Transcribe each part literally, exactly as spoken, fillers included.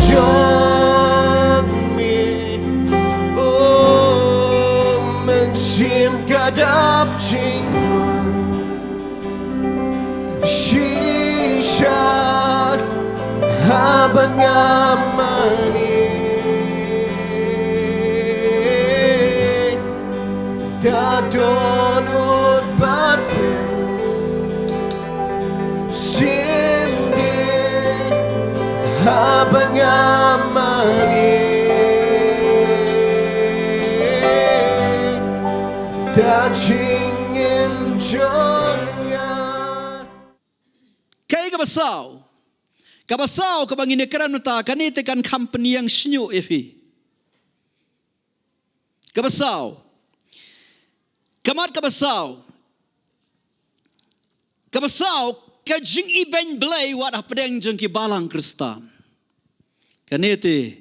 Jong me, o, mynsiem ka dap jingmut. Shisha, haba nga mane, da dohnud bad me. Shisha, haba nga mane, da jingim jong nga. Kaei kaba saw? Kaba saw kaba ngin ïakren mynta, kane te kan kham pynïeng shñiuh ïa phi. Kaba saw. Ka mat kaba saw. Kaba saw, ka jingibeiñ Blei wat hapdeng jong ki balang Khristan. Kane te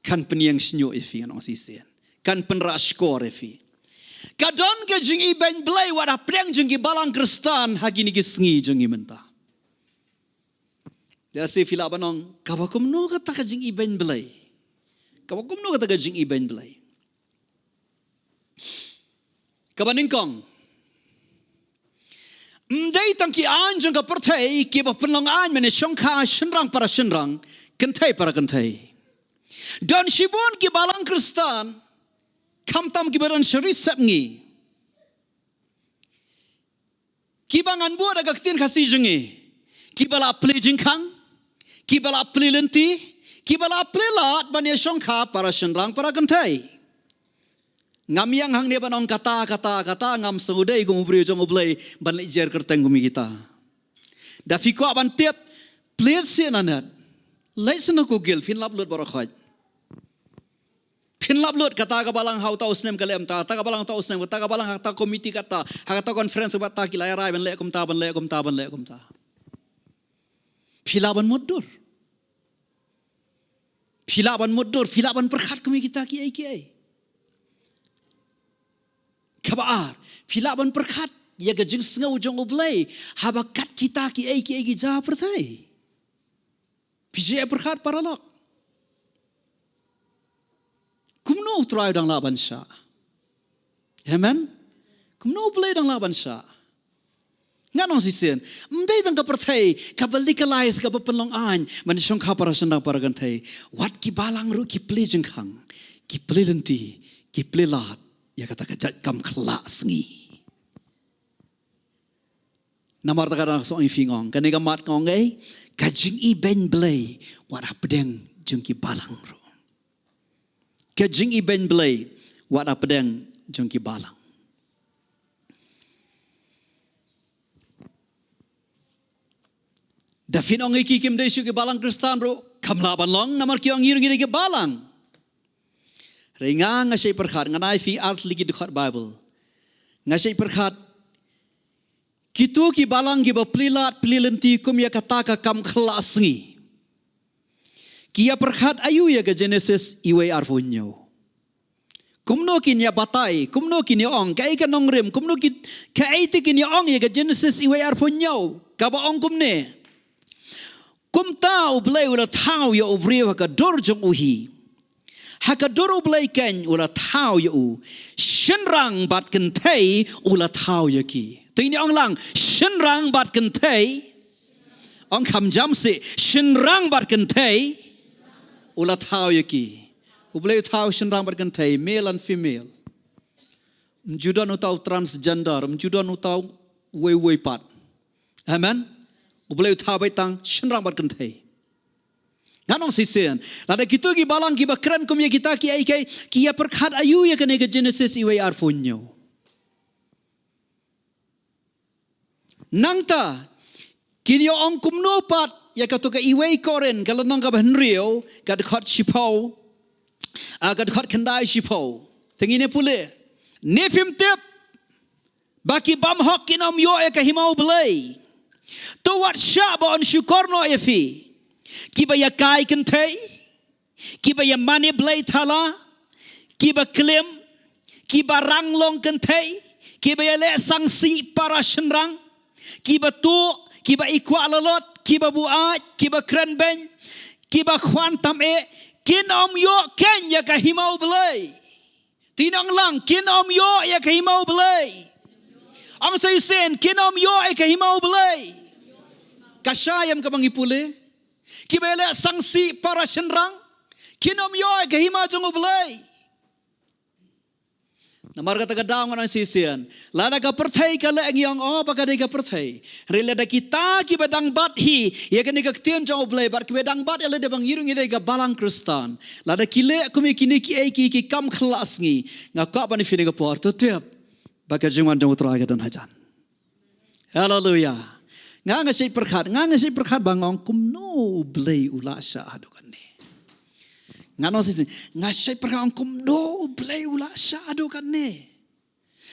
kan pynïeng shñiuh ïa phi, ngan ong shisien. Kan pynrah shkor ïa phi. Ka don ka jingibeiñ Blei wat hapdeng jong ki balang Khristan ha kine ki sngi jong ngi mynta. Lehse phi lah ban ong, kaba kumno kata ka jingibeiñ Blei? Kaba kumno kata ka jingibeiñ Blei? Kaba nyngkong, ym dei tang ki aiñ jong ka pyrthei kiba pynlong aiñ, mane shongkha shynrang para shynrang, kynthei para kynthei. Don shibun ki balang Khristan, khamtam kiba don sha ri sepngi, kiba ngan buh da ka ktien Khasi jong ngi, kiba la plie jingkhang, kiba la plie lynti, kiba la plie lad ban ïa shongkha para shynrang para kynthei. Ngam ïeng hangne ban ong kata, kata, kata, ngam sngewdei kum u briew jong U Blei ban leit jer kyrteng kum kita. Da phi kwah ban tip, plie sha internet. Leit sha na Google, phin lap lut baroh khoit. Phin lap lut, kata ka balang ha uta u snem ka leh kumta, kata ka balang ha uta u snem, kata ka balang ha kata komiti kata, ha kata conference kata ki la ïarai ban leh kumta, ban leh kumta, ban leh kumta. Phi lah ban mutdur. Phi lah ban mutdur, phi lah ban pyrkhat kum ïa kita kiei kiei. Kaba ar, phi lah ban pyrkhat ïa ka jingsngew jong U Blei haba kat kita kiei kiei ki jia ha pyrthei. Phi ju pyrkhat paralok. Kumno U Trai u dang lah ban shah? Amen. Kumno U Blei u dang lah ban shah? Ngan ong shisien, ym dei tang ka pyrthei kaba legalize, kaba pynlong aiñ ban shongkha para shynrang para kynthei. Wat ki balang ruh ki plie jingkhang, ki plie lynti, ki plie lad ïa kata ka jait kam khyllah sngi. Namar kata ka daw song ïa phi, nga ong, kane ka mat, nga ong, eh, ka jingibeiñ Blei wat hapdeng jong ki balang ruh. Ka jingibeiñ Blei wat hapdeng jong ki balang. Da phin ong ïa ki kim dei shuh ki balang Khristan ruh, kam lah ban long, namar ki ong ngi ruh ngi dei ki balang. Hynrei nga, nga shait pyrkhat, ngan ai phi ar tylli ki dkhot Baibl. Nga shait pyrkhat, kito ki balang kiba plie lad plie lynti kum ïa kata ka kam khyllah sngi, ki ïa pyrkhat aïu ïa ka Genesis iwei arphew hynñiew? Kumno kin ïa batai, kumno kin ïa ong, kaei ka nongrim, kumno kin, kaei te kin ïa ong ïa ka Genesis iwei arphew hynñiew, kaba ong kumne: Kumta U Blei u la thaw ïa u briew ha ka dur jong u hi. Ha ka dur U Blei keiñ u la thaw ïa u. Shynrang bad kynthei u la thaw ïa ki. Te ngin ong lang, shynrang bad kynthei. Ong kham jam seh, shynrang bad kynthei u la thaw ïa ki. U Blei u thaw shynrang bad kynthei, male and female. Ym ju don uta u transgender, ym ju don uta uwei uwei pat. Amen. U Blei u thaw beit tang shynrang bad kynthei. Ngan ong shisien, lada kito ki balang kiba kren kum ïa kita kiei kiei, ki ïa pyrkhat aïu ïa kane ka Genesis iwei arphew hynñiew? Nangta kin ïa ong kumno pat ïa kato ka iwei Korinth ka lynnong kaba hynriew, ka dkhot shiphew, ah, ka dkhot khyndai shiphew. Te ngin ïa pule. Ne phim tip ba ki bymhok kin ym ïoh ïa ka hima U Blei? To wat shah ba yn shukor noh ïa phi. Kiba ïa kai kynthei, kiba ïa mane blei thala, kiba klim, kiba rang long kynthei, kiba ïa leh sangsi para shynrang, kiba tuh, kiba i kwah lalot, kiba buaid, kiba kren beiñ, Kiba khwan tam eh, kin ym ïoh keiñ ïa ka hima U Blei. Te ngin ong lang, kin ym ïoh ïa ka hima U Blei. Ong sa shisien, kin ym ïoh ïa ka hima U Blei. Ka shai em kaba ngi pule. Kiba leh sangsi para shynrang, kin ym ïoh ïa ka hima jong U Blei. Namar kata ka daw ngan ong shisien, lada ka pyrthei ka leh, ngi ong, oh, ba ka dei ka pyrthei. Hynrei lada kita kiba dang bat hi ïa kane ka ktien jong U Blei, bad kiba dang bat ïa lade ba ngi ruh ngi dei ka balang Khristan, lada ki leh kum ïa kine kiei kiei ki kam khlad sngi, nga kwah ban ïa phi ha kane ka por, to tip ba ka jingwan jong U Trai ka don hajan. Haleluya. Nga, nga shait pyrkhat, nga, nga shait pyrkhat ba nga ong kumno U Blei u la shah haduh kane. Nga ong shisien, nga shait pyrkhat, ong kumno U Blei u la shah haduh kane.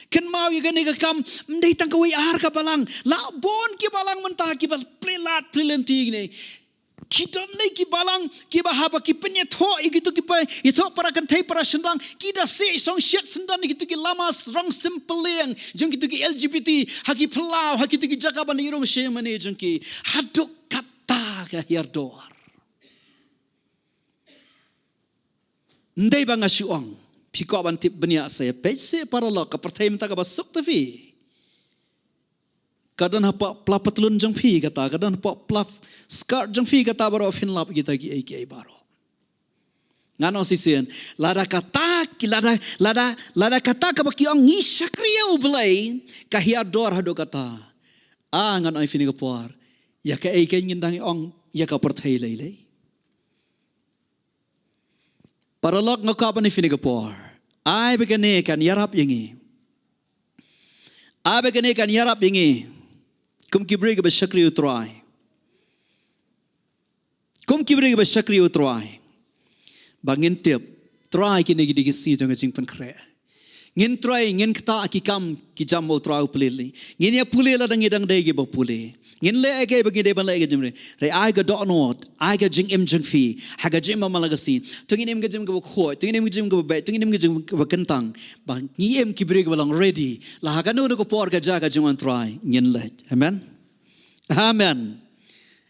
Kynmaw ïa kane ka kam, ym dei tang kawei ar ka balang, la bun ki balang mynta kiba plie lad plie lynti ne. Ki don lei ki balang kiba haba ki pynïathoh ïa kito ki para, ïathoh para kynthei para shynrang, ki da sih shong shiat syndon ïa kito ki lama rong sympliang jong kito ki L G B T ha ki phyllaw, ha kito ki jaka ban ïa rong sha ïing mane jong ki. Haduh katta ka hiar dor. Ym dei ba nga shu ong, phi kwah ban tip bniah sa ïa peit seh paralok, ka pyrthei mynta kaba suk te phi. Ka don hapoh pla patlun jong phi kata, ka don hapoh pla skirt jong phi kata baroh phin lap kita kiei kiei baroh. Ngan ong shisien, lada kata ki, lada, lada, lada kata kaba ki ong ngi shakri ïa U Blei ka hiar dor haduh kata. Ah, ngan ong ïa phi ha kane ka por, ïa kaei kein ngin dang ong ïa ka pyrthei lei lei. Paralok, nga kwah ban ïa phi ha kane ka por, ai ba kane kan ïarap ïa ngi. Ai ba kane kan ïarap ïa ngi kum ki briew kiba shakri U Trai. Kum ki briew kiba shakri U Trai, ba ngin tip, Trai, kine ki dei ki sngi jong ka jingpynkhreh. Ngin trei, ngin ktah ki kam ki jam ba U Trai u plie. Ngin ïa pule lada ngi dang dei kiba pule. Ngin leh ïa kaei ba ngi dei ban leh ïa ka jingim. Hynrei ai ka dohnud, ai ka jingim jong phi ha ka jingim ba man la ka sngi. To ngin im ka jingim kaba khuid, to ngin im ka jingim kaba beit, to ngim ka jingim kaba kyntang. Ba ngi im ki briew kiba long ready, la ha kano kano ka por ka jia ka jingwan Trai ngin leit. Amen. Amen.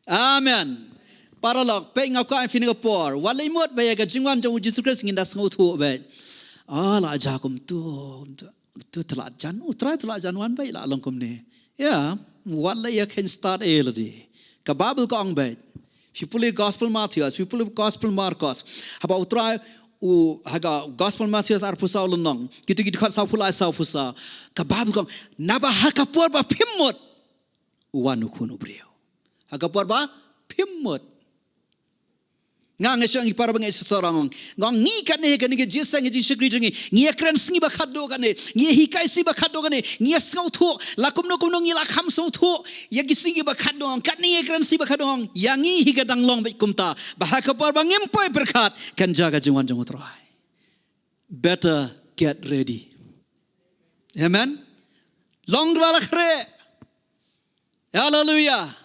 Amen. Paralok, peit, nga kwah ïa phi ha kane ka por, wat leit mut ba ïa ka jingwan jong U Jisu Khrist ngin da sngewthuh beit. Ah, la jia kumto, kumto. To te la jan, U Trai te la jan wan beit, la long kumne. Ïa, wat leit ïa khein stad eh lade. Ka Baibl ka ong beit, phi pule Gospel Mathaios, phi pule Gospel Markos, haba U Trai u, ha ka Gospel Mathaios arphew saw lynnong, kito ki dkhot sawphew lai sawphew saw. Ka Baibl ka ong, naba ha ka por ba phim mut u wan U Khun u briew. Ha ka por ba phim mut. Nga, nga shu ong ïa phi parabangeit, shisha nga ong, nga ong ngi katne, kane ka jingïaseng, ka jingshakri jong ngi, ngi ïakren sngi ba khatduh katne, ngi ïahikai sngi ba khatduh katne, ngi ïasngewthuh la kumno kumno, ngi la kham sngewthuh ïa ki sngi ba khatduh. Nga ong katne, ngi ïakren sngi ba khatduh. Nga ong ïa ngi hi ka dang long beit kumta, ba ha ka por ba ngim poi pyrkhat kan jia ka jingwan jong U Trai. Better get ready. Amen. Long ba la khreh. Haleluya.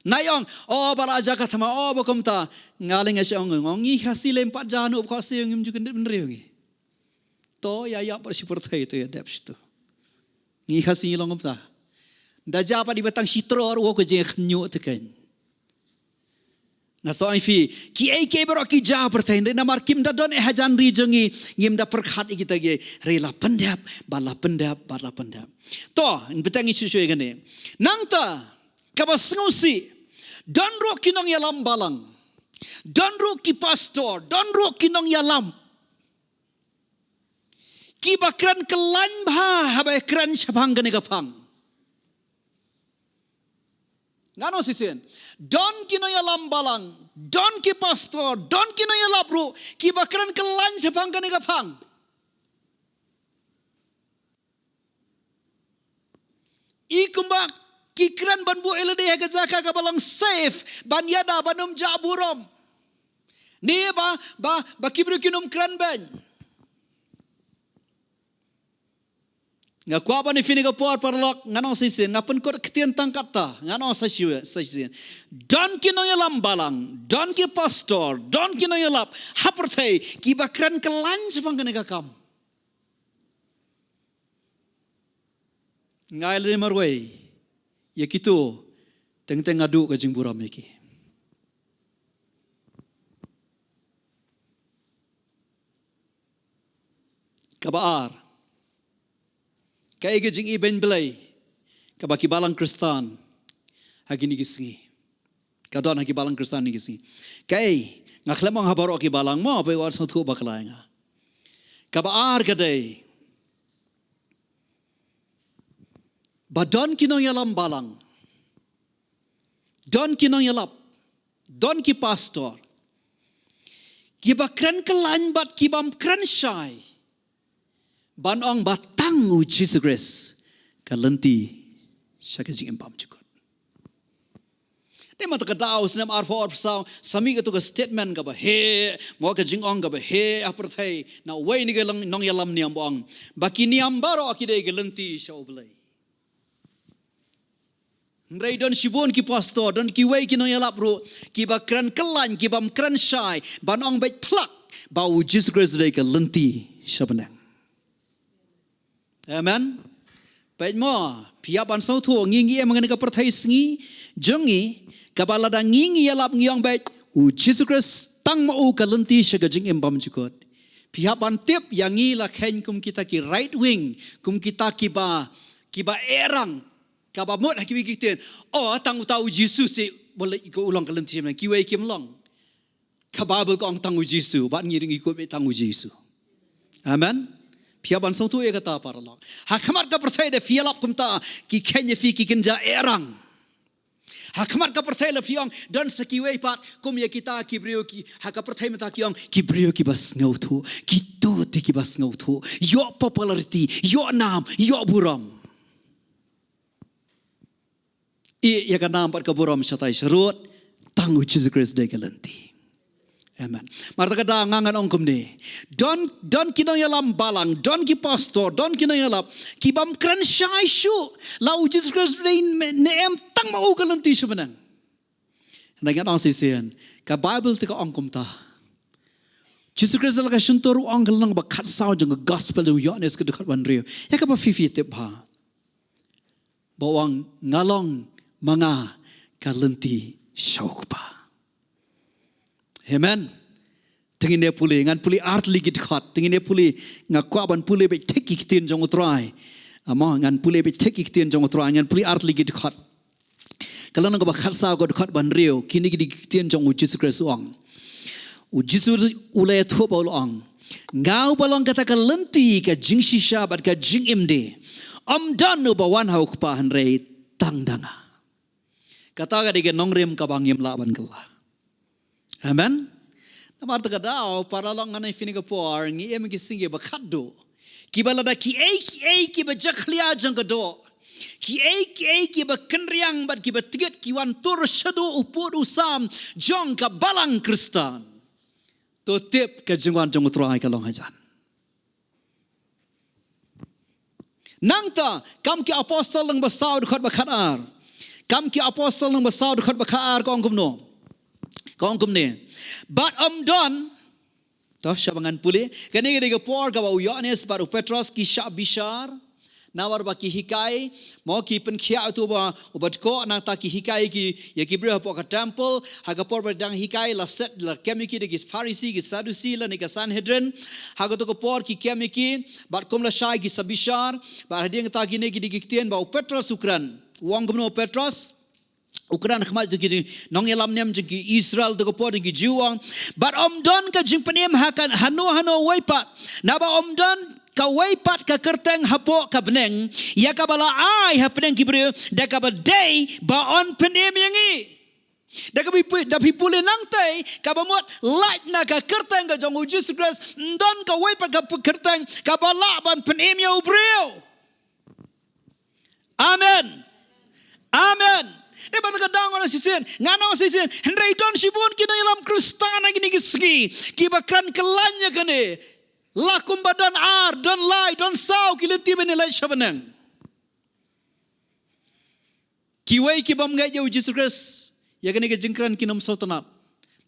Nai ong, oh, ba la jia ka thma, oh, ba kumta. Nga lei nga shu ong, ong ngi Khasi lem pat jia noh ba Khasi, ngim ju kyndit bynriew ngi. To ïa ïap bad shi pyrthei, to ïa dep shi to. Ngi Khasi ngi long kumta. Da jia pat i ba tang shi tror, wa ka jingkhynñiuh te keiñ. Nga shu ong ïa phi, kiei kiei baroh ki jia pyrthei, hynrei namar kim da don eh hajan ri jong ngi, ngim da pyrkhat ïa kita kiei, hynrei la pyndep, bad la pyndep, bad la pyndep. To, bteng ngi shu shu ïa kane. Nangta, kaba sngewsih, don ruh ki nongïalam balang, don ruh ki pastor, don ruh ki nongïalam kiba kren kyllain bha haba kren shaphang kane ka phang. Ngan ong shisien, don ki nongïalam balang, don ki pastor, don ki nongïalap ruh kiba kren kyllain shaphang kane ka phang. I kumba ki kren ban buh ïa lade ha ka jaka kaba long safe, ban ïada, ban ym jah burom. Ne ba, ba, ba ki briew kin ym kren beiñ. Nga kwah ban ïa phi ha kane ka por paralok, ngan ong shisien, nga pynkut ktien tang katta, ngan ong sa shi, sa shisien. Don ki nongïalam balang, don ki pastor, don ki nongïalap ha pyrthei kiba kren kyllain shaphang kane ka kam. Nga ai lade marwei ïa kito, teng teng nga duh ka jingburom ïa ki. Kaba ar. Kaei ka jingïabeiñ Blei kaba ki balang Khristan ha kine ki sngi. Ka don ha ki balang Khristan ha kine ki sngi. Kaei, nga khlem ong ha baroh ki balang mo, phi wat sngewthuh bakla ïa nga. Kaba ar ka dei ba don ki nongïalam balang, don ki nongïalap, don ki pastor kiba kren kyllain bad kibym kren shai ban ong ba tang u Jisu Khrist ka lynti sha ka jingim bymjukut. Te mynta ka daw snem arphew arphew saw, sa mih kato ka statement kaba heh, mo, ka jingong kaba heh ha pyrthei na uwei na ki long, nongïalam niam ba ong ba ki niam baroh ki dei ka lynti sha U Blei. Hynrei don shibun ki pastor, don kiwei ki nongïalap ruh kiba kren kyllain, kibym kren shai ban ong beit phlak ba u Jisu Khrist u dei ka lynti sha bneng. Amen. Peit mo, phi hap ban sngewthuh, ngi ngi em ha kane ka pyrthei sngi jong ngi, kaba lada ngi ngi ïalap ngi ong beit u Jisu Khrist tang ma u ka lynti sha ka jingim bymjukut. Phi hap ban tip ïa ngi la kheiñ kum kita ki right wing, kum kita kiba, kiba eh rang, kaba mut ha kiwei ki ktien, o, tang uta u Jisu seh ba leit, ka u long ka lynti sha bneng, kiwei kim long. Ka Baibl ka ong tang u Jisu, bad ngi ruh ngi kut beit tang u Jisu. Amen. Phi hap ban sngewthuh ïa kata, paralok. Ha khmat ka pyrthei da phi ïalap kumta, ki kheiñ ïa phi, ki kynja eh rang. Ha khmat ka pyrthei la phi ong don sa kiwei pat kum ïa kita ki briew ki, ha ka pyrthei mynta ki ong ki briew kiba sngewthuh, kito te kiba sngewthuh, ïoh popularity, ïoh nam, ïoh burom. Ïeh ïa ka nam bad ka burom shatai sharud, tang u Jisu Khrist dei ka lynti. Amen. Mar ta ka daw nga ngan ong kumne. Don, don ki nongïalam balang, don ki pastor, don ki nongïalap kibym kren shai shuh la u Jisu Khrist u dei ne em, tang ma u ka lynti sha bneng. Ngan ong shisien, ka Baibl te ka ong kumta. Jisu Khrist la ka shyntur u ong ka lynnong ba khatsaw jong ka gospel jong u Ïoannis ka dkhot ba hynriew. Ïa kaba phi phi tip bha. Ba u ong nga long ma nga ka lynti sha u Kpa. Amen. Te ngin ïa pule, ngan pule artylli ki dkhot. Te ngin ïa pule, nga kwah ban pule beit thik ki ktien jong u Trai. Amo, ngan pule beit thik ki ktien jong u Trai, ngan pule artylli ki dkhot. Ka lynnong kaba khatsaw ka dkhot ba hynriew, kine ki dei ki ktien jong u Jisu Khrist u ong. U Jisu u la ïathuh bad u la ong, nga uba long kata ka lynti, ka jingshisha bad ka jingim de. Ym don uba wan ha u Kpa hynrei tang da nga. Kata ka dei ka nongrim kaba ngim lah ban kylla. Amen. Namar ta ka daw, paralok, ngan ong ïa phi kane ka por, ngi em ha ki sngi ba khatduh. Kiba lada kiei kiei kiba jakhlia jong ka doh, kiei kiei kiba kynriang bad kiba tied ki wan tur shaduh u pud u sam jong ka balang Khristan. To tip ka jingwan jong u Trai ka long hajan. Nangta, Kam ki Apostol lyngba saw dkhot ba khatar. Kam ki Apostol lyngba saw dkhot ba khatar ka ong kumno. Ka ong kumne. Bad ym don. To, shaba ngan pule. Kane ka dei ka por kaba u Ïoannis bad u Petros ki shah bishar. Namar ba ki hikai, mo, ki pynkhiah uto uba, uba dkoh, nangta ki hikai ki, ïa ki briew hapoh ka temple, ha ka por ba dang hikai, la set, la kem ïa ki da ki Pharisi, ki Sadusi, lane ka Sanhedrin, ha kato ka por ki kem ïa ki, bad kum lashai ki shah bishar, bad hadien kata kine ki dei ki ktien ba u Petros u kren, u ong kumno u Petros, u kren ha khmat jong ki nongïalam niam jong ki Israel, to ka por jong ki Jiw u ong. Bad ym don ka jingpynim ha ka, hano hano uwei pat. Naba ym don kawei pat ka kyrteng hapoh ka bneng ïa kaba la ai hapdeng ki briew, da kaba dei ba yn pynim ïa ngi. Da kaba phi, da phi pule nangtei, kaba mut lait na ka kyrteng ka jong u Jisu Khrist, ym don kawei pat ka p-, kyrteng kaba lah ban pynim ïa u briew. Amen. Amen. Dei ba ta ka daw ngan ong shisien, ngan ong shisien, hynrei don shibun ki nongïalam Khristan ha kine ki sngi kiba kren kyllain ïa kane. La kumba don ar, don lai, don saw ki lynti ban ïaleit sha bneng. Kiwei kibym ngeit ïa u Jisu Khrist, ïa kane ka jingkren kin ym sngewtynnat.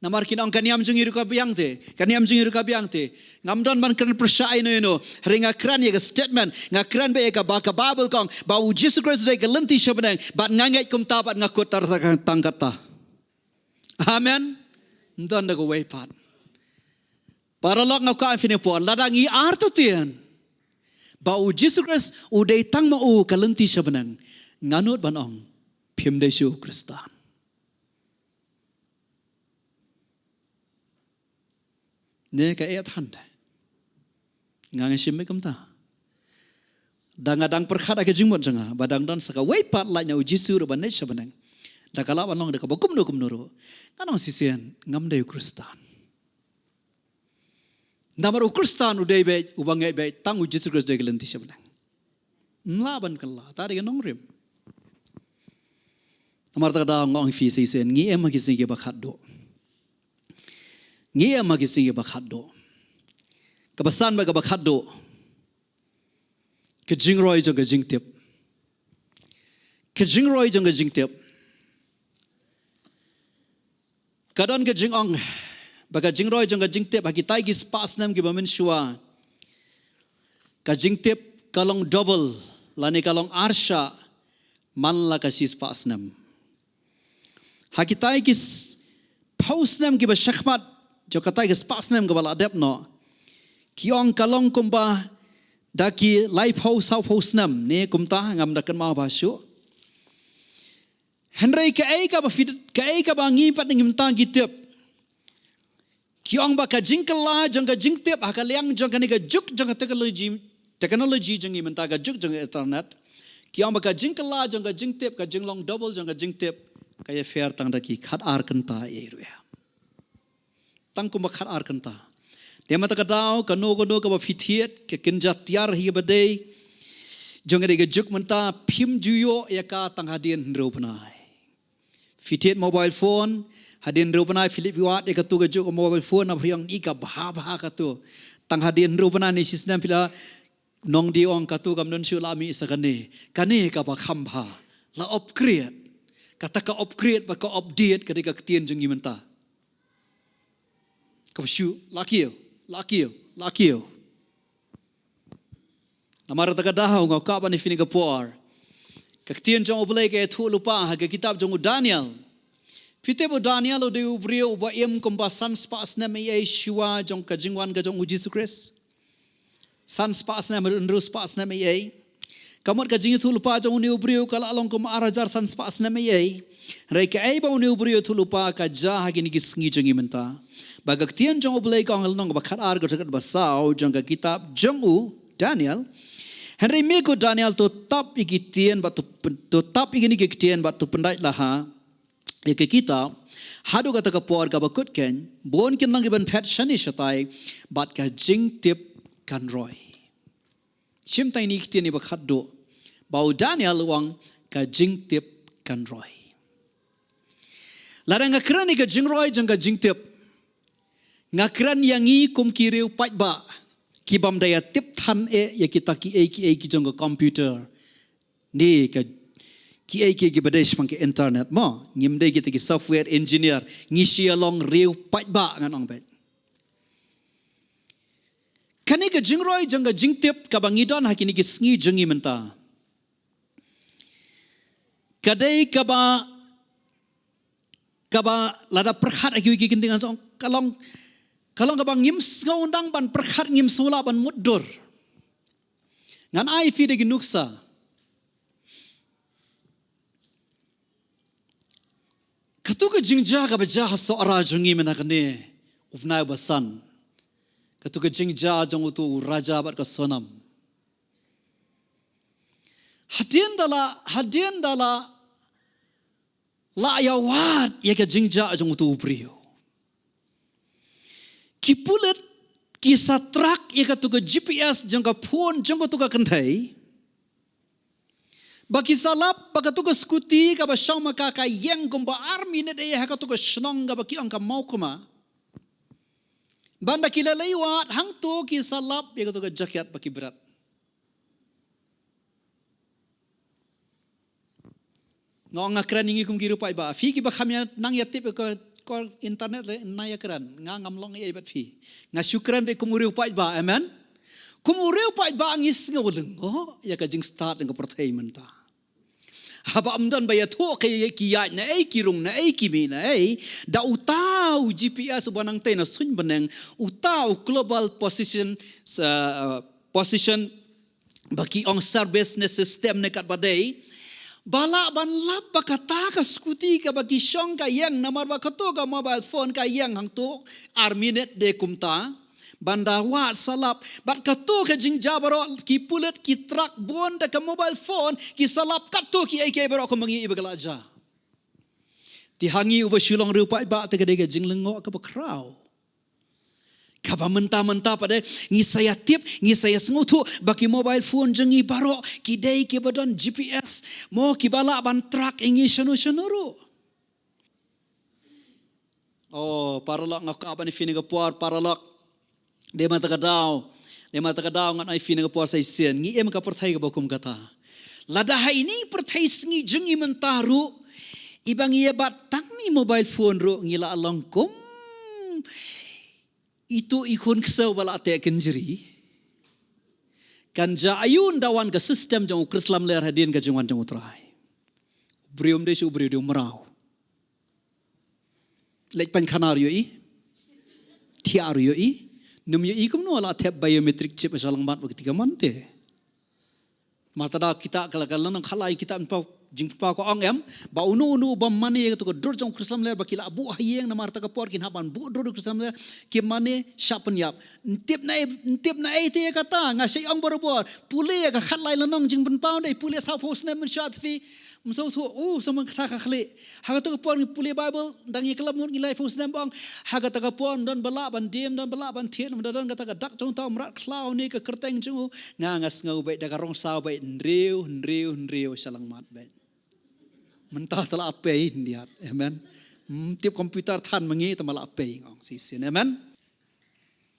Namar kin ong ka niam jong ngi ruh ka biang te, ka niam jong ngi ruh ka biang te. Ngam don ban kren pyrshah ïano ïano. Hynrei nga kren ïa ka statement, nga kren ba ïa kaba ka Baibl ka ong ba u Jisu Khrist u dei ka lynti sha bneng, bad nga ngeit kumta bad nga kut tang kata. Amen. Ym don da kawei pat. Paralok, nga kwah ong ïa phi kane ka por, lada ngi artatien, Ba u Jisu Khrist u dei tang ma u ka lynti sha bneng. Nga nud ban ong, phim dei shuh u Khristan. Ne ka eh than de. Nga nga shim kumta. Da nga dang pyrkhat ha ka jingmut jong nga ba dang don sa kawei pat lait na u Jisu ruh ban leit sha bneng. Da ka lah ban long da kaba kumno kumno ruh. Nga ong shisien ngam dei u Khristan. Namar u Khristan u dei beit uba ngeit beit tang u Jisu Khrist dei ka lynti sha bneng. Mla ban kylla ta dei ka nongrim. Namar ta ka daw nga ong ïa phi shisien ngi em ha ki sngi kiba khatduh. Ngi em ha ki sngi kiba khatduh. Kaba san bad kaba khatduh. Ka jingroi jong ka jingtip. Ka jingroi jong ka jingtip. Ka don ka jingong ba ka jingroi jong ka jingtip ha kitai ki spah snem kiba mynshuwa. Ka jingtip ka long double lane ka long arshah man la ka shi spah snem. Ha kitai ki s- phew snem kiba shakhmat jong katai ki spah snem kaba la dep noh. Ki ong ka long kumba da ki laiphew sawphew snem ne kumta ngam da kynmaw bha shuh. Hynrei kaei kaba fit kaei kaba ngi pat ngi mynta ngi tip. Ki ong ba ka jingkylla jong ka jingtip ha ka liang jong kane ka juk jong ka technology, technology jong ngi mynta ka juk jong ka internet. Ki ong ba ka jingkylla jong ka jingtip ka jinglong double jong ka jingtip ka ïapher tang da ki khat ar kynta ïa ruh. Tang kumba khat ar kynta. Dei mynta ka daw kano kano kaba phi thied ka kynja tiar hi ba dei jong ka dei ka juk mynta phim ju ïoh ïa ka tang hadien hynriew bnai. Phi thied mobile phone hadien hynriew bnai phi leit phi wad ïa katu ka juk mobile phone na phi ong i ka bha bha katu. Tang hadien hynriew bnai ne shi snem phi la nong di ong katu kam don shuh la mih sa kane. Kane kaba kham bha la upgrade. Kata ka upgrade ba ka update ka dei ka ktien jong ngi mynta. Kaba shu la kiew la kiew la kiew. Namar ta ka daw nga ka ban ïa phi ne ka por. Ka ktien jong U Blei ka ïathuh lypa ha ka kitab jong u Daniel. Phi tip u Daniel u dei u briew uba im kumba san spah snem ei ei shuwa jong ka jingwan ka jong u Jisu Khrist. San spah snem hynriew spah snem ei ei. Ka mut ka jingïathuh lypa jong une u briew ka la long kum ar hajar san spah snem ei ei. Hynrei kaei ba une u briew ïathuh lypa ka jia ha kine ki sngi jong ngi mynta. Ba ka ktien jong U Blei ka ong ha lynnong ba khat ar ka dkhot ba saw jong ka kitab jong u Daniel. Hynrei me ko Daniel to tap ïa ki ktien bad to pyn- to tap ïa kine ki ktien bad to pyndait la ha ïa ka kitab haduh kata ka por kaba kut keiñ bun kin nang ki ban phet shane shatai bad ka jingtip kan roi. Shim tang ïa kine ki ktien ba khatduh ba u Daniel u ong ka jingtip kan roi. Lada nga kren ïa ka jingroi jong ka jingtip nga kren ïa ngi kum ki riew paidbah ki bym da ïa tip than eh ïa kita kiei kiei ki jong ka computer. Ni ka kiei kiei kiba dei shaphang ka internet mo. Ngim dei kita ki software engineer ngi shu ïa long riew paidbah ngan ong beit. Kane ka jingroi jong ka jingtip kaba ngi don ha kine ki sngi jong ngi mynta. Ka dei kaba kaba lada pyrkhat ha kiwei ki kyntien ngan sa ong ka long ka long kaba ngim sngew nang ban pyrkhat ngim sngew lah ban mutdur. Ngan ai phi da ki nuksa. Katu ka jingjia kaba jia ha Sohra jong ngi mynta kane u bnai ba san. Katu ka jingjia jong utu u raja bad ka Sonam. Hadien da la hadien da la la ïa wad ïa ka jingjia jong utu u briew. Ki pulit ki sa track ïa katu ka G P S jong ka phone jong katu ka kynthei. Ba ki sa lap ba katu ka scooty kaba shong ma ka ka ïeng kumba ar minit ïa ha katu ka shnong kaba ki ong ka Mawkma. Ban da ki la leit wad hangto ki sa lap ïa katu ka jaket ba ki bret. Nga ong nga kren ïa ngi kum ki riew paidbah. Phi kiba kham ïa nang ïa tip ïa ka kor internet leh na ïa kren. Nga ngam long ei ei bad phi. Nga shu kren beit kum u riew paidbah. Amen. Kum u riew paidbah ngi sngew lyngngoh ïa ka jingstad jong ka pyrthei mynta. Haba ym don ba ïathuh ki ki ïaid na ei ki rung na ei ki mih na ei da uta u G P S uba nangtei na suiñ bneng uta u global position uh, position ba ki ong service ne system ne katba dei, ba lah ban lap ba kata ka scooty kaba ki shong ka ïeng, namar ba kato ka mobile phone ka ïeng hangto ar minit de kumta, ban da wad sa lap, bad kato ka jingjia baroh ki pulit ki track bun da ka mobile phone, ki sa lap kato kiei kiei baroh kumba ngi ïohi ba ka la jia. Te ha ngi uba shu long riewpaidbah te ka dei ka jinglyngngoh kaba khraw. Kaba mynta mynta pat de ngi sa ïa tip, ngi sa ïa sngewthuh ba ki mobile phone jong ngi baroh ki dei kiba don G P S, mo, kiba lah ban track ïa ngi shano shano ruh. Oh, paralok, nga kwah ban ïa phi na ka por, paralok. Dei ma ta ka daw, dei ma ta ka daw ngan ai phi na ka por sa shisien. Ngi im ha ka pyrthei kaba kum kata. Lada ha ine i pyrthei sngi jong ngi mynta ruh, iba ngi ïa bat tang i mobile phone ruh ngi la long kum ito i khun ksew ba la teh kynjri. Kan jia aiu ynda wan ka system jong u Khrist lamler hadien ka jingwan jong u Trai. U briew um dei shu u briew, dei u mraw. Leit pynkhana ruh ïohi. Thiah ruh ïohi. Nym ïohi kumno la thep biometric chip ha shyllangmat ba ka kti kamon te. Ma ta da kita ka la ka la nang khalai kita pynpaw, jingpynpaw ka ong em ba uno uno uba mane ïa kato ka dur jong u Khrist lamler ba ki la buh ha ïing, namar ta ka por kin hap ban buh dur u Khrist lamler, ki mane shah pynïap. Ym tip na ei, ym tip na ei te ïa kata, nga shait ong barabor. Pule ïa ka khatlai lynnong jingpynpaw, dei pule sawphew snem mynshuwa te phi ym sngewthuh, oh, sa man kata ka khlieh. Ha kata ka por ngi pule Baibl, dang ïa ka la mut ngi laiphew snem ba ong. Ha kata ka por ym don ba lah ban diem, ym don ba lah ban thied, ym don kata ka dak jong uta u mrad khlaw ne ka kyrteng jong u. Nga, nga sngew beit da ka rong saw beit, hynriew, hynriew, hynriew, shyllangmat beit. Mynta te la pei hyndiat. Amen. Ym tip computer than ma ngi te ma la pei, nga ong shisien. Amen.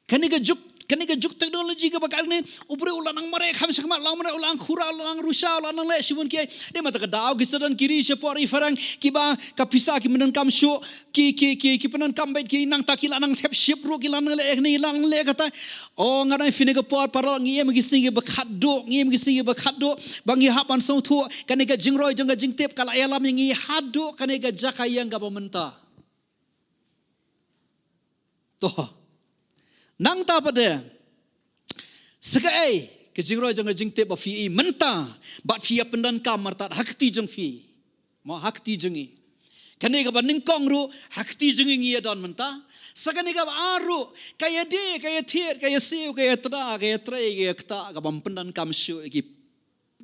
Kane ka juk, kane ka juk technology kaba kat ne, u briew u la nang mareh kham shakhmat, u la nang mareh, u la nang khura, u la nang rusha, u la nang leh shibun kiei. Dei ma ta ka daw ki sa don ki ri shapoh ri phareng kiba ka pisa kim pyndonkam shuh, ki, ki, ki, ki pyndonkam beit, ki nangta ki la nang thep ship ruh, ki la nang leh kane, ki la nang leh kata. Oh, nga dang ïa phi na ka por, paralok, ngi im ha ki sngi kiba khatduh, ngi im ha ki sngi kiba khatduh ba ngi hap ban sngewthuh. Kane ka jingroi jong ka jingtip ka la ïalam ïa ngi haduh kane ka jaka ïeng kaba mynta. To. Nangta pat de, sa kaei ka jingroi jong ka jingtip ba phi ïohi mynta bad phi ïa pyndonkam martad ha kti jong phi, mo, ha kti jong ngi? Kane kaba nyngkong ruh ha kti jong ngi ngi ïa don mynta. Sa kane kaba ar ruh, ka ïadie, ka ïathied, ka ïasiew, ka ïatra, ka ïatrei, ka ïakta, kaba ym pyndonkam shuh ïa ki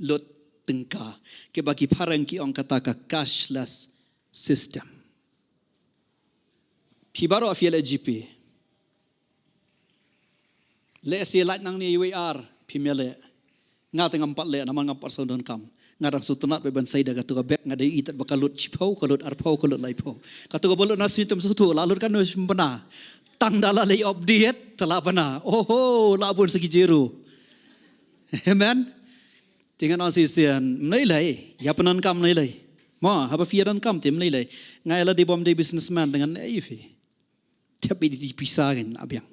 lut tyngka, kiba ki phareng ki ong kata ka cashless system. Phi baroh phi ïaleh GPay. Lehse lait nangne iwei ar phim ïaleh. Nga te ngam pat leh namar ngam pat sngewdonkam. Nga dang sngewtynnat beit ban sei da kato ka bek, nga dei i tat ba ka lut shiphew, ka lut arphew, ka lut laiphew. Kato kaba lut na sngi te ym sngewthuh la lut katno, shim bana. Tang da la leit update te la bana. Oho, la bun sa ki zero. Amen. Te ngan ong shisien, ym lei lei, ïa pyndonkam ym lei lei. Mo, haba phi ïadonkam te ym lei lei. Nga ïa lade bym dei businessman te ngan ei ïa phi. Thep beit ïa pisa kein la biang.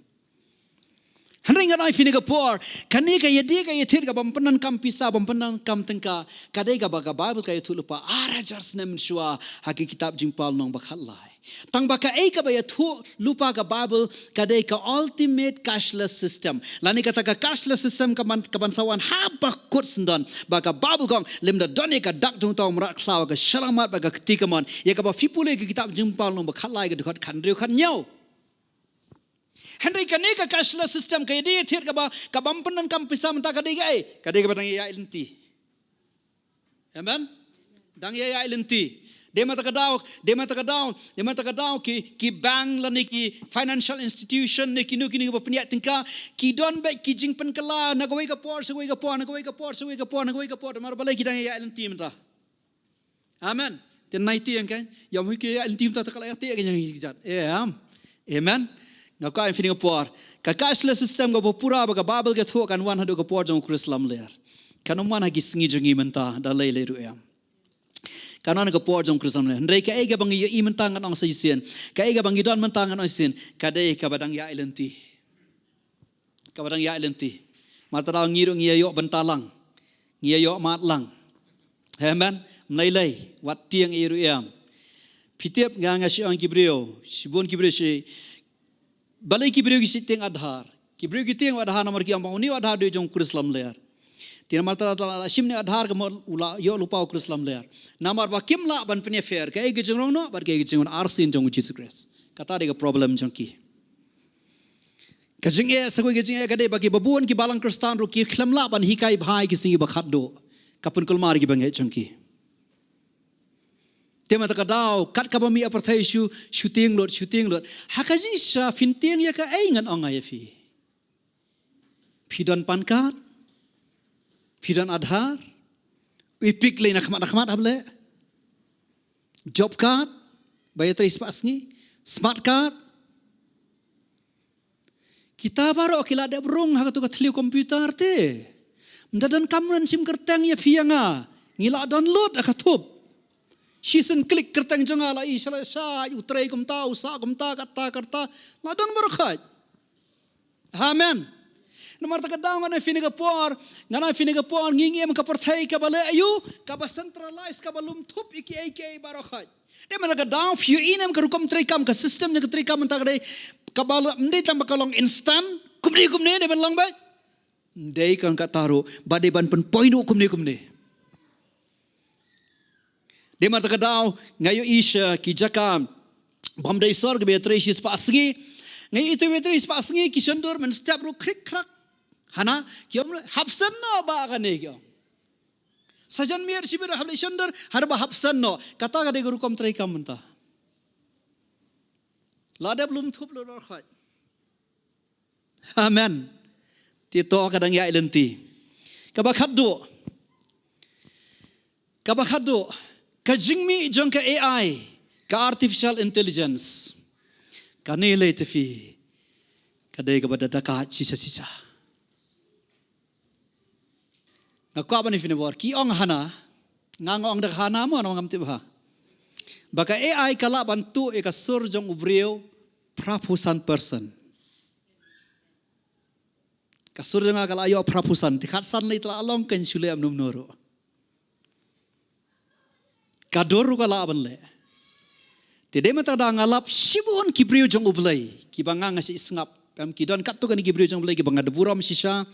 Hynrei ngan ong ïa phi na ka por, kane ka ïadie ka ïathied kaba ym pyndonkam pisa, bym pyndonkam tyngka, ka dei kaba ka Baibl ka ïathuh lypa ar hajar snem mynshuwa ha ki kitab Jingpynlong ba khatlai. Tang ba kaei kaba ïathuh lypa ka Baibl ka dei ka ultimate cashless system. Lane kata ka cashless system kaban, kaban sa wan ha ba kut syndon. Ba ka Baibl ka ong lymda don ïa ka dak jong uta u mrad khlaw ha ka shyllangmat bad ka kti kamon. Ïa kaba phi pule ha ka kitab Jingpynlong ba khatlai ka dkhot khathynriew khathynñiew. Hynrei kane ka cashless system ka ïadie ïathied kaba, kaba ym pyndonkam pisa mynta ka dei kaei? Ka dei kaba dang ïaid lynti. Amen. Dang ïaid lynti. Dei ma ta ka daw, dei ma ta ka daw, dei ma ta ka daw ki, ki bank lane ki financial institution ne kino kino kiba pynïaid tyngka, ki don beit ki jingpynkylla na kawei ka por sha kawei ka por, na kawei ka por sha kawei ka por, na kawei ka por, namar balei? Ki dang ïaid lynti mynta. Amen. Te naiti ïa ka, ïa mo ki ïaid lynti mynta te ka la ïaid te ka ïaid ki jait. Em. Amen. Nga kwah ïa phi na ka por, ka cashless system kaba pura ba ka Baibl ka ïathuh kan wan haduh ka por jong u Khrist lamler. Kan ym wan ha ki sngi jong ngi mynta da lei lei ruh em. Kan wan ha ka por jong u Khrist lamler. Hynrei kaei kaba ngi ïohi mynta ngan ong sa shisien, kaei kaba ngi don mynta ngan ong shisien, ka dei kaba dang ïaid lynti. Kaba dang ïaid lynti. Ma ta daw ngi ruh ngi ïa ïoh bynta lang, ngi ïa ïoh mad lang. Amen. Ym lei lei, wat tieng ei ruh em. Phi tip, nga, nga shu ong ki briew, shibun ki briew shi, balei ki briew ki shu tieng Aadhaar? Ki briew ki tieng Aadhaar namar ki ong ba une u Aadhaar u dei jong u Khrist lamler. Te namar ta la shim ïa u Aadhaar ka mut u la ïoh lypa u Khrist lamler. Namar ba kim lah ban pynïapher kaei ka jingrong noh bad kaei ka jingrong arsien jong u Jisu Khrist. Kata dei ka problem jong ki. Ka jingeh, sa kawei ka jingeh ka dei ba ki babun ki balang Khristan ruh ki khlem lah ban hikai bha ïa ki sngi ba khatduh. Ka pynkulmar ïa ki bangeit jong ki. Te mynta ka daw, kat kaba mih ha pyrthei shu, shu tieng lut, shu tieng lut. Ha ka jingshisha phin tieng ïa kaei, ngan ong ïa phi. Phi don PAN card? Phi don Aadhaar? U EPIC lei na khmat na khmat hap leh? Job card ba ïatrei spah sngi? Smart card? Kita baroh ki la dep rung ha kato ka thliew computer te. Ym da donkam ban shim kyrteng ïa phi ïa nga. Ngi la download ha ka thup. Shisien klik kyrteng jong nga la i sha la sha, u trei kumta, u sah kumta, katta katta. La don baroh khoit. Amen. Namar ta ka daw ngan ai phi ïa ka por, ngan ai phi ïa ka por, ngi ïeng ha ka pyrthei kaba leh aïu, kaba centralize, kaba lum thup ïa kiei kiei baroh khoit. Te mynta ka daw phi ïohi ne em ka rukom treikam, ka system ne ka treikam mynta ka dei kaba la, ym dei tang ba ka long instant, kumne kumne dei ban long beit. Ym dei, kan kata ruh ba dei ban pynpoi noh kumne kumne. Dei mynta ka daw nga ïohi sha ki jaka bym dei sor, kiba ïatrei shispah sngi. Nga ïohi ito ba ïatrei shispah sngi, ki shon dur mynstep ruh khrik khrak. Hana ki ong hap shen noh ba kane ki ong. Sa jan miet shibit hap leit shon dur, hana ba hap shen noh. Kata ka dei ka rukom treikam mynta. La dep lum thup lut baroh khoit. Amen. Te to ka dang ïaid lynti. Kaba khatduh. Kaba khatduh. Ka jingmih jong ka A I, ka artificial intelligence. Kane lei te phi, ka dei kaba da dakaid shisha shisha. Nga kwah ban ïa phi ne bor, ki ong hana, nga nga ong da hana mo, namar ngam tip bha. Ba ka A I ka lah ban tuh ïa ka sur jong u briew phraphew san percent. Ka sur jong nga ka la ïoh phraphew san, te khatsan lei te la long, kan shu leh kumno kumno ruh. Ka dur ruh ka lah ban leh. Te dei mynta da nga lap shibun ki briew jong U Blei, kiba nga nga shu sngap. Em, ki don katto katne ki briew jong U Blei kiba nga da burom shisha.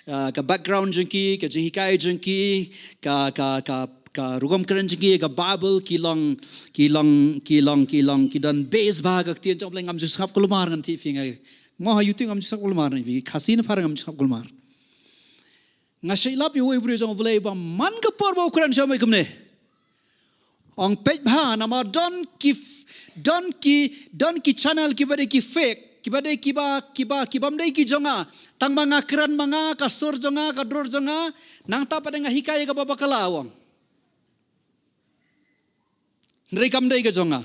Ah, ka background jong ki, ka jinghikai jong ki, ka, ka, ka, ka rukom kren jong ki, ka Bible, ki long, ki long, ki long, ki long, ki don base bha ha ka ktien jong U Blei. Ngam ju sngap kulmar, ngan tip phi nga. Mo ha YouTube ngam ju sngap kulmar, ngan tip phi. Khasi ne Phareng ngam ju sngap kulmar. Nga shu lap ïa uwei u briew jong U Blei ba man ka por ba u kren sha mei kumne. Ong peit bha namar don ki f-, don ki, don ki channel kiba dei ki fake, kiba dei kiba, kiba, kibym dei ki jong nga. Tang ba nga kren ma nga, ka sur jong nga, ka dur jong nga. Nangta pat nga hikai ïa kaba bakla, u ong. Hynrei kam dei ka jong nga.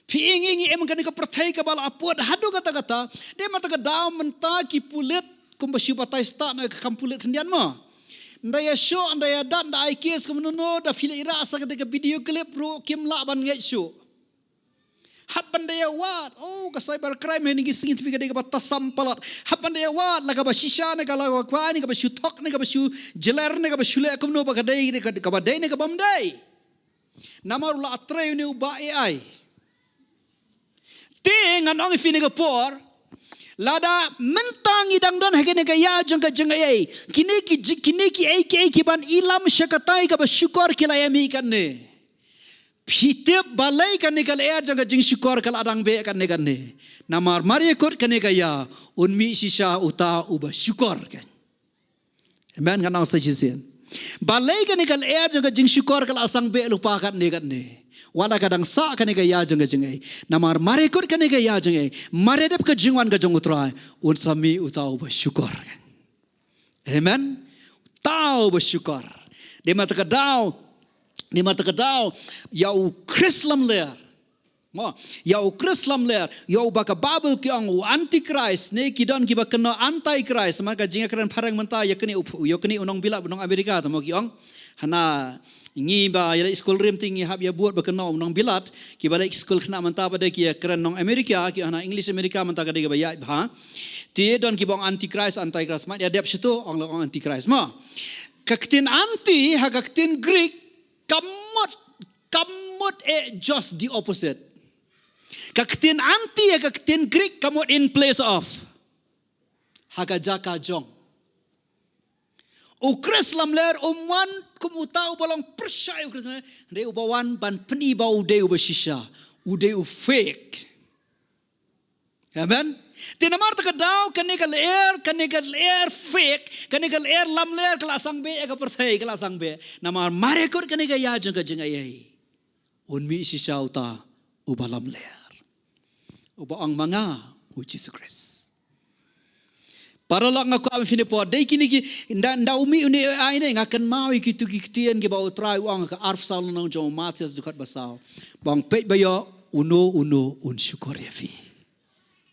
Phi ïohi, ngi em ha kane ka pyrthei kaba la apot haduh katta katta. Dei mynta ka daw mynta ki pulit kumba shu batai stad na ka kam pulit khyndiat mo. Ynda ïa shoh, ynda ïa dat, ynda ai case kumno kumno, da phi leit rah sa kata ka video clip ruh kim lah ban ngeit shuh. Hap ban da ïa wad, oh, ka cyber crime ha kine ki sngi te phi ka dei kaba tasam palat. Hap ban da ïa wad la kaba shisha ne ka la kaba kwai ne kaba shu thok ne kaba shu jler ne kaba shu leh kumno, ba ka dei ne ka, kaba dei ne kabym dei. Namar u la trei une u bah A I. Te ngan ong ïa phi ne ka por, lada mynta ngi dang don ha kane ka ïa jong ka jingaiei, kine ki ji-, kine kiei kiei kiban ïalam sha katai kaba shukor ki la ïa mih katne. Phi tip balei kane ka lyer jong ka jingshukor ka la dang beh katne katne? Namar mar ïa kut kane ka ïa, un mih shisha uta uba shukor kan. Amen, ngan ong sa shisien. Balei kane ka lyer jong ka jingshukor ka la sdang beh lypa katne katne? Wat la ka dang sah kane ka ïa jong ka jingaiei. Namar mar ïa kut kane ka ïa jingaiei, mar ïa dep ka jingwan ka jong U Trai, un sa mih uta uba shukor. Amen. Uta uba shukor. Dei mynta ka daw, dei mynta ka daw ïa u Khrist lamler. Mo, ïa u Khrist lamler, ïa uba ka Baibl ki ong u Antichrist, ne ki don kiba kynnoh Antichrist, namar ka jingkren phareng mynta ïa kane u, ïa kane u nongbilat, u nong Amerika, te mo ki ong. Hana ngi ba ïa leit skul rim te ngi hap ïa bud ba kynnoh u nongbilat, kiba leit skul khynnah mynta ba dei ki ïa kren nong Amerika, ki hana English Amerika mynta ka dei kaba ïaid bha. Te don kiba ong Antichrist, Antichrist, mat ïa dep shatu, ong la ong Antichrist. Mo, ka ktien anti ha ka ktien Greek, ka mut, ka mut eh just the opposite. Ka ktien anti ha ka ktien Greek ka mut in place of. Ha ka jaka jong. U Khrist lamler um wan kum uta uba long pyrshah ïa u Khrist lamler, hynrei uba wan ban pyni ba u dei uba shisha, u dei u fake. Amen. Te namar kata ka daw kane ka lyer, kane ka lyer fake, kane ka lyer lamler ka la sangeh ïa ka pyrthei, ka la sangeh. Namar markut kane ka ïa jong ka jingaiei. Un mih shisha uta uba lamler, uba ong ma nga u Jisu Khrist. Paralok, nga kwah ban pyni por, dei kine ki, nda, nda u mih une u ai ne, nga kynmaw ïa kitu ki ktien kiba u Trai u ong ha ka arphew saw lynnong jong u Mathaios dkhot ba saw. Ba ong, peit ba ïoh uno uno un shukor ïa phi.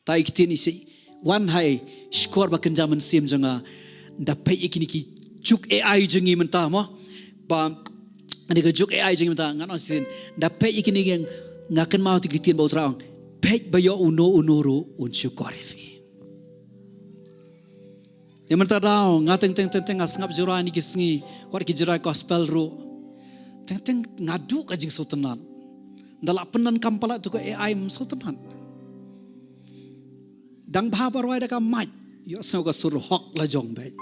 Te ki ktien i shi wan ha i shkor ba kynja mynsiem jong nga. Nda peit ïa kine ki juk A I jong ngi mynta mo. Ba, kane ka juk A I jong ngi mynta, ngan ong shisien. Nda peit ïa kine ki, nga kynmaw ïa ki ktien ba u Trai u ong, peit ba ïoh uno uno ruh un shukor ïa phi. Ïa mynta daw, nga teng teng teng teng nga sngap jingrai ïa kine ki sngi, wat ki jingrai gospel ruh. Teng teng nga duh ka jingsngewtynnat. Nda la pyndonkam palat tu ka A I, ym sngewtynnat. Dang bha ba rwai da ka mic, ïohsngew ka sur hok la jong beit.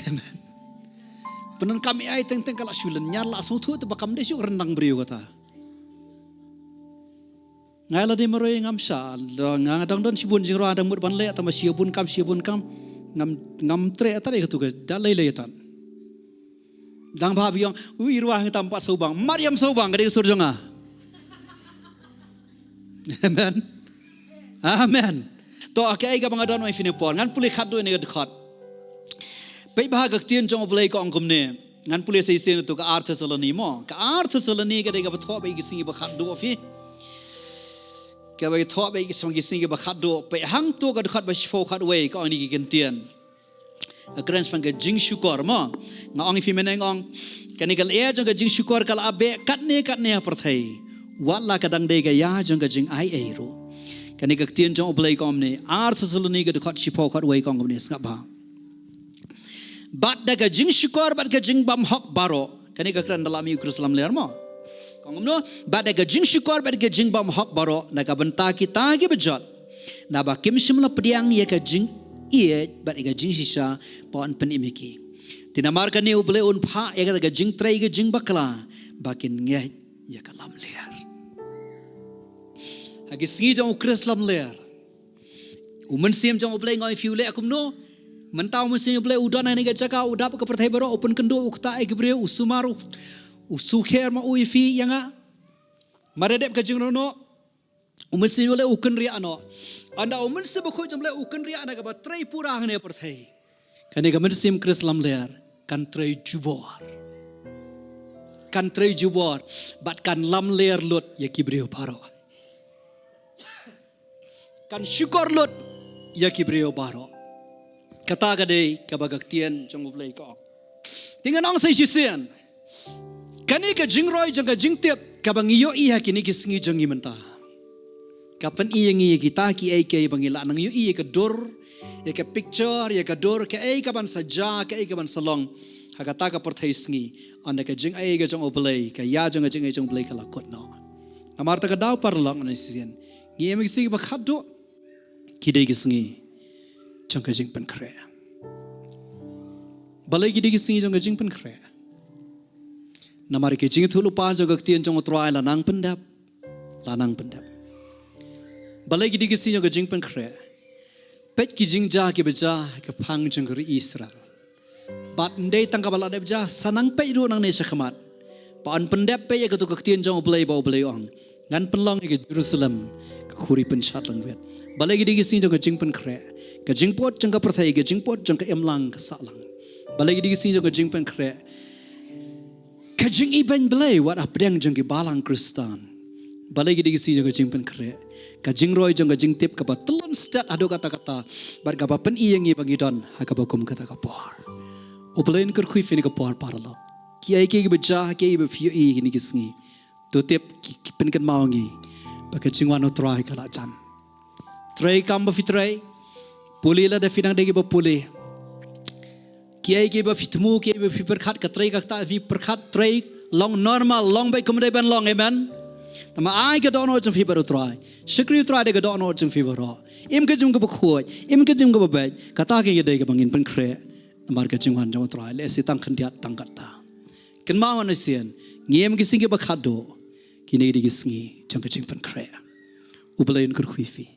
Amen. Pyndonkam A I teng teng ka la shu lynñiar, la sngewthuh te ba kam dei shu ryndang briew kata. Nga la dei marwei ngam shah, nga dang don shibun jingrwai dang mut ban leh, tangba shibun kam, shibun kam. Ngam, ngam treh ïa ta dei katu ka, da lei lei ïa ta. Dang bha ba ïong, u i rwai hangta ym pat sawbang, mat ïa ym sawbang, ka dei ka sur jong nga. Amen. Amen. To, kaei kaba nga don ha kine ki por, ngan pule khatduh ïa kane ka dkhot. Peit bha ka ktien jong U Blei ka ong kumne. Ngan pule sa shisien ïa tu ka ar Thessaloni mo. Ka ar Thessaloni ka dei kaba thoh beit ïa ki sngi ba khatduh phi. Kaba thoh beit ïa ki sngi ba khatduh. Peit hangto ka dkhot ba shiphew khatwei ka ong ïa kine ki ktien. Ka kren shaphang ka jingshukor mo. Nga ong ïa phi mynne nga ong, kane ka lyer jong ka jingshukor ka la beh katne katne ha pyrthei. Wat la ka dang dei ka ïa jong ka jingaiei ruh. Kane ka ktien jong U Blei ka ong kumne, ar Thessaloni ka dkhot shiphew khatwei ka ong kumne, sngap bha. Bad da ka jingshukor bad ka jingbymhok baroh. Kane ka kren da la mih u Khrist lamler mo. Ka ong kumno, bad da ka jingshukor bad ka jingbymhok baroh na ka bynta kita kiba jot. Naba kim shym la pdiang ïa ka jingïeit bad ïa ka jingshisha ba yn pynim ïa ki. Te namar kane U Blei un phah ïa kata ka jingtrei ka jingbakla ba kin ngeit ïa ka lamler. Ha ki sngi jong u Khrist lamler, u Mynsiem jong U Blei, nga ong ïa phi, u leh kumno? Mynta u Mynsiem U Blei u don ha kane ka jaka, u dap ha ka pyrthei baroh, u pynkynduh, u ktah ïa ki briew, u sumar, u, u sukher ma u ïa phi ïa nga. Mar ïa dep ka jingkynnoh, u Mynsiem U Blei u kynriah noh. Ynda u Mynsiem Bakhuid jong U Blei u kynriah na kaba trei pura hangne ha pyrthei, kane ka mynsiem Khrist lamler kan trei jubor. Kan trei jubor bad kan lamler lut ïa ki briew baroh. Kan shukor lut ïa ki briew baroh. Kata ka dei kaba ka ktien jong U Blei ka ong. Te ngan ong sa shisien, kane ka jingroi jong ka jingtip kaba ngi ïohi ha kine ki sngi jong ngi mynta, ka pyni ïa ngi ïa kita kiei kiei ba ngi lah nang ïohi, ïa ka dur, ïa ka picture, ïa ka dur, kaei kaban sa jia, kaei kaban sa long ha kata ka pyrthei sngi. Ynda ka jingaiei ka jong U Blei, ka ïa jong ka jingaiei jong U Blei ka la kut noh. Namar kata ka daw, paralok, ngan ong shisien, ngi im ha ki sngi ba khatduh, ki dei ki sngi jong ka jingpynkhreh. Balei ki dei ki sngi jong ka jingpynkhreh? Namar ka jingïathuhlypa jong ka ktien jong U Trai la nang pyndep, la nang pyndep. Balei ki dei ki sngi jong ka jingpynkhreh? Peit ki jingjia kiba jia ha ka phang jong ka ri Israel. Bad ym dei tang kaba la dep jia, sa nang peit ruh nangne shakhmat. Ba yn pyndep, peit ïa katu ka ktien jong U Blei ba U Blei u ong, ngan pynlong ïa ka Jerusalem ka khuri pynshad langwit. Balei ki dei ki sngi jong ka jingpynkhreh? Ka jingput jong ka pyrthei, ka jingput jong ka imlang ka sahlang. Balei ki dei ki sngi jong ka jingpynkhreh? Ka jingibeiñ Blei wat hapdeng jong ki balang Khristan. Balei ki dei ki sngi jong ka jingpynkhreh? Ka jingroi jong ka jingtip kaba tyllun stet haduh katta katta, bad kaba pyni ïa ngi ba ngi don ha kaba kum kata ka por. U Blei un kyrkhu ïa phi ha kane ka por, paralok. Kiei kiei kiba jia, kiei kiba phi ïohi ha kine ki sngi, to tip ki, ki pynkynmaw ïa ngi ba ka jingwan U Trai ka la jan. Trei kam ba phi trei. Pule lada phi dang dei kiba pule. Kiei kiei ba phi thmu, kiei ba phi pyrkhat, ka trei kata phi pyrkhat, trei long normal, long beit kum dei ban long, amen. Tangba ai ka dohnud jong phi bad u Trai. Shakri u Trai da ka dohnud jong phi baroh. Im ka jingim kaba khuid, im ka jingim kaba beit, kata ka dei kaba ngin pynkhreh namar ka jingwan jong u Trai. Lehse tang khyndiat tang katta. Kynmaw, ngan ong shisien, ngim ki sngi kiba khatduh, kine ki dei ki sngi jong ka jingpynkhreh. U Blei un kyrkhu ïa phi.